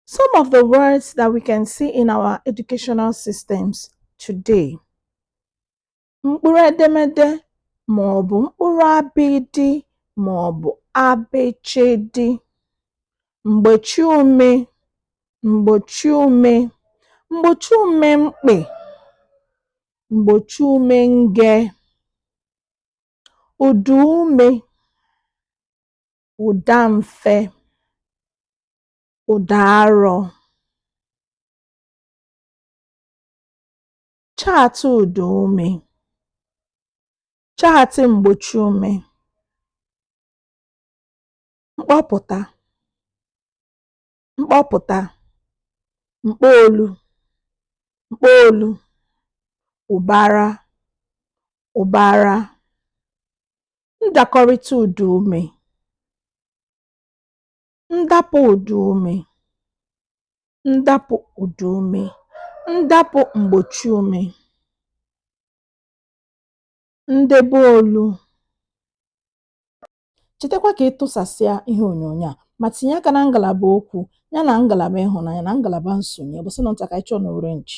Some of the words that we can see in our educational systems today. Mkpụrụ edemede ma ọ bụ mkpụrụ abịdị ma ọ bụ abịchịdị, mgbochiume, mgbochiume, mgbochiume mkpị, mgbochiume nge, ụdaume, ụdamfe, ụdaarọ, chaatị ụdaume, chaatị mgbochiume, mkpọpụta, mkpọpụta, mkpọolu, mkpọolu, ụbara, ụbara, ndakọrịta ụdaume, ndapụ ụdaume, ndapụ ụdaume, ndapụ mgbochiume, ndebeolu. Chetakwa ka ị tụsasịa ihe onyonyo a ma tinye aka na ngalaba okwu ya na ngalaba ịhụnanya na ngalaba nsonye. Ụbọchị nta ka anyị chụọ n'owere nchi.